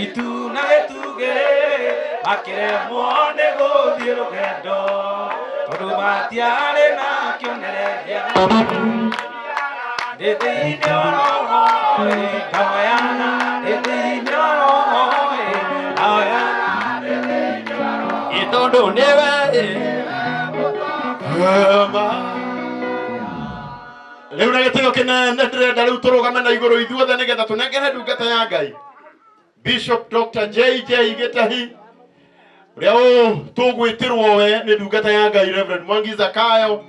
Itu na gĩtugĩ makĩremwo nĩ gũthiĩ rũgendo tondũ matiarĩ na kĩonereria. Ndĩ thĩinĩ wa roho ĩ, ngahoyaga ndĩ thĩinĩ wa roho ĩ, ngahoyaga ĩ, tondũ nĩwe ĩ. Rĩu na gĩtĩo kĩnene ndĩrenda rĩu tũrũgame na igũrũ ithuothe nĩgetha tũnengere ndungata ya Ngai Bishop Dr. JJ Gĩtahi, ũrĩa tũgwĩtĩrwo we nĩ ndungata ya Ngai Reverend Mwangi Zakayo,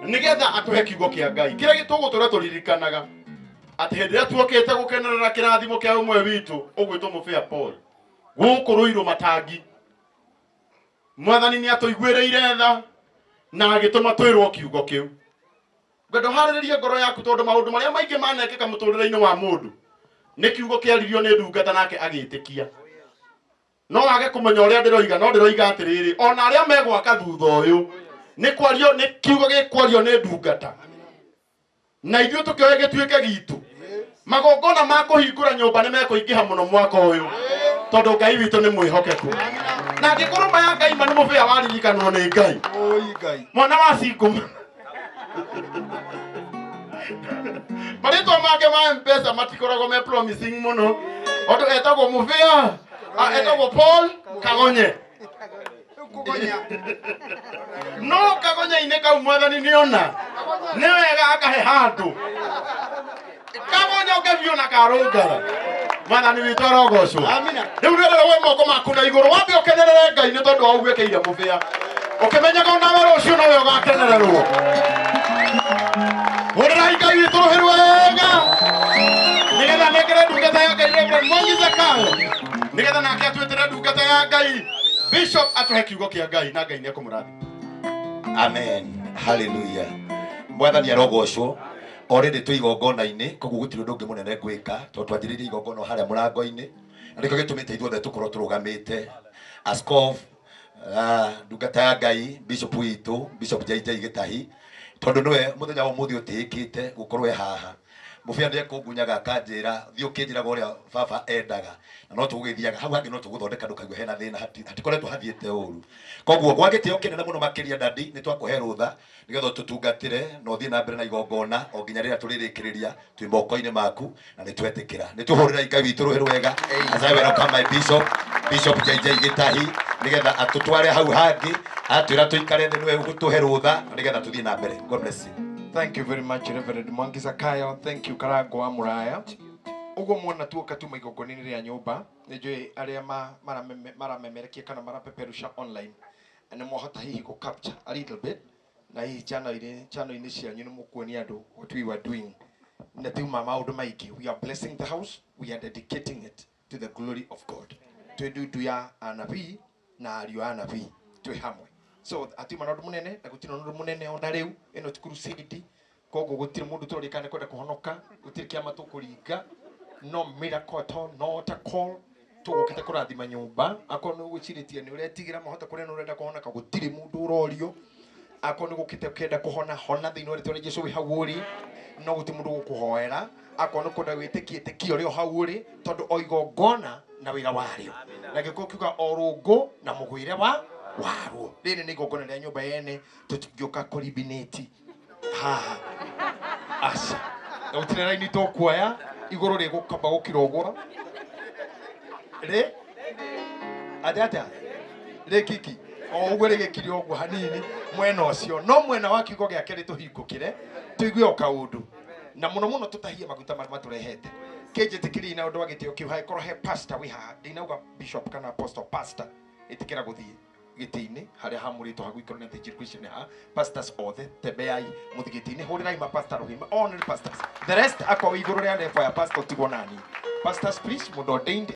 nĩgetha atũhe kiugo kĩa Ngai kĩrĩa tũgũtũra tũririkanaga atĩ hĩndĩ ĩrĩa tuokĩte gũkenerera kĩrathimo kĩa ũmwe witũ ũgwĩtwo Mũbĩa Paul gũkũ Rũirũ Matangi. Mwathani nĩ atũiguĩrĩire tha na agĩtũma twĩrwo kiugo kĩu. Ngwenda ũharĩrĩrie ngoro yaku tondũ maũndũ marĩa maingĩ manekĩka mũtũrĩre-inĩ wa mũndũ nĩ kiugo kĩaririo nĩ ndungata nake agĩtĩkia. No wage kũmenya ũrĩa ndĩroiga, no ndĩroiga atĩrĩrĩ, ona arĩa megwaka thutha ũyũ nĩ kwario, nĩ kiugo gĩkwario nĩ ndungata, na ithuĩ tũkĩoe gĩtuĩke gitũ. Magongona ma kũhingũra nyũmba nĩ mekũingĩha mũno mwaka ũyũ tondũ Ngai witũ nĩ mwĩhokeku, na angĩkorwo ma ya Ngai ma nĩ mũbĩa waririkanwo nĩ Ngai. Oi Ngai. Mwana wa cingũma, marĩtwa make ma Mpesa matikoragwo me promising mũno, tondũ etagwo mũbĩa, etagwo Paul Kagonye. Kugonya. No kagonya-inĩ kau Mwathani nĩona nĩ wega akahe handũ kagonyoke biũ na karũngara. Mwathani witũ arogocwo. Amina. Rĩu rĩrĩa we moko maku na igũrũ wambe ũkenerere Ngai nĩ tondũ wa ũguo ĩkĩire mũbĩa, ũkĩmenyaga onawe rũciũ nowe ũgakenererwo. Hũrĩrai Ngai witũ rũhĩ rwega nĩgetha nengere ndungata ya Ngai Reverend Mwangi Zakayo, nĩgetha nake atuĩtĩre ndungata ya Ngai Bishop atũhe kiugo kĩa Ngai, na Ngai nĩekũmũrathima. Amen, haleluya. Mwathani arogocwo. Already twĩ igongona-inĩ, koguo gũtirĩ ũndũ ũngĩ mũnene ngwĩka tondũ twanjĩrĩirie igongona o harĩa mũrango-inĩ, na nĩkĩo gĩtũmĩte ithuothe tũkorwo tũrũgamĩte. Askof, ndungata ya Ngai, bishop witũ, Bishop JJ Gĩtahi, tondũ nĩwe mũthenya wa ũmũthĩ ũtĩĩkĩte gũkorwo e haha. Mũbĩa nĩ ekũngunyaga akanjĩra thiĩ ũkĩnjĩraga ũrĩa baba endaga, na no tũgũgĩthiaga hau hangĩ, no tũgũthondeka ndũkaigua hena thĩna, hatikoretwo hathiĩte ũru. Koguo gwa gĩtĩo kĩnene mũno makĩria, dadi, nĩ twakũhe rũtha nĩgetha ũtũtungatĩre na ũthiĩ na mbere na igongona o nginya rĩrĩa tũrĩrĩkĩrĩria. Twĩ moko-inĩ maku na nĩ twetĩkĩra. Nĩ tũhũrĩrai Ngai witũ rũhĩ rwega as I welcome my bishop, Bishop JJ Gĩtahi, nĩgetha atũtware hau hangĩ atwĩra tũikare thĩ, nĩwe ũgũtũhe rũtha na nĩgetha tũthiĩ na mbere. God bless you. Thank you very much, Reverend Mwangi Zakayo. Thank you, Karango wa Muraya. Ũguo muona tuoka tuma igongona-inĩ rĩa nyũmba, nĩ njũĩ arĩa maramemerekia kana marapeperusha online nĩ mwahota hihi gũ capture a little bit, na hihi channel-inĩ cianyu nĩ mũkuonia andũ what we were doing. Na tiuma maũndũ maingĩ, we are blessing the house, we are dedicating it to the glory of God. Twĩ ndundu ya anabii na ariũ a anabii twĩ hamwe, so atiuma na ũndũ mũnene na gũtirĩ na ũndũ mũnene ona rĩu. Ĩno ti crusade, koguo gũtirĩ mũndũ tũroria kana nĩ kwenda kũhonoka, gũtirĩ kĩama tũkũringa, no miracle at all, no altar call. Tũgũkĩte kũrathima nyũmba. Akorwo nĩ ũgwĩcirĩtie nĩ ũretigĩra mahota kũrĩa nĩ ũrenda kũhonoka, gũtirĩ mũndũ ũrorio. Akorwo nĩ gũkĩte ũkĩenda kũhona, hona thĩinĩ wa rĩtwa rĩa Jesu wĩ hau ũrĩ, no gũtirĩ mũndũ ũgũkũhoera. Akorwo nĩ kwenda wĩtĩkie, ĩtĩkia ũrĩ o hau ũrĩ, tondũ o igongona na wĩra warĩo, na gĩkũyũ kiuga o rũngũ na mũgwĩre wa waruo. Rĩrĩ nĩ igongona rĩa nyũmba yene, tũtingĩũka kũribinĩti haha, aca, na gũtirĩ raini tũkuoya igũrũ rĩgũkamba gũkira ũguo rĩ atĩa atĩa rĩkiki o ũguo rĩgĩkire ũguo hanini mwena ũcio, no mwena wa kiugo gĩake rĩ tũhingũkĩre tũigue o kaũndũ. Na muno muno tutahie maguta marĩa matũrehete. Kĩnjĩtĩkĩrie na ũndũ wa gĩtĩo kĩu, hangĩkorwo he pastor wĩ haha, ndinauga bishop kana apostle, pastor, ĩtĩkĩra gũthiĩ gĩtĩ-inĩ harĩa hamũrĩtwo ha gũikarwo nĩ athĩnjĩri Kristo nĩ ha pastors othe. Tembeai mũthiĩ gĩtĩ-inĩ, hũrĩrai mapastor rũhĩ, only pastors. The rest akorwo igũrũ rĩa level ya pastor, tigwo nani. Pastors, please, mũndũ ordained.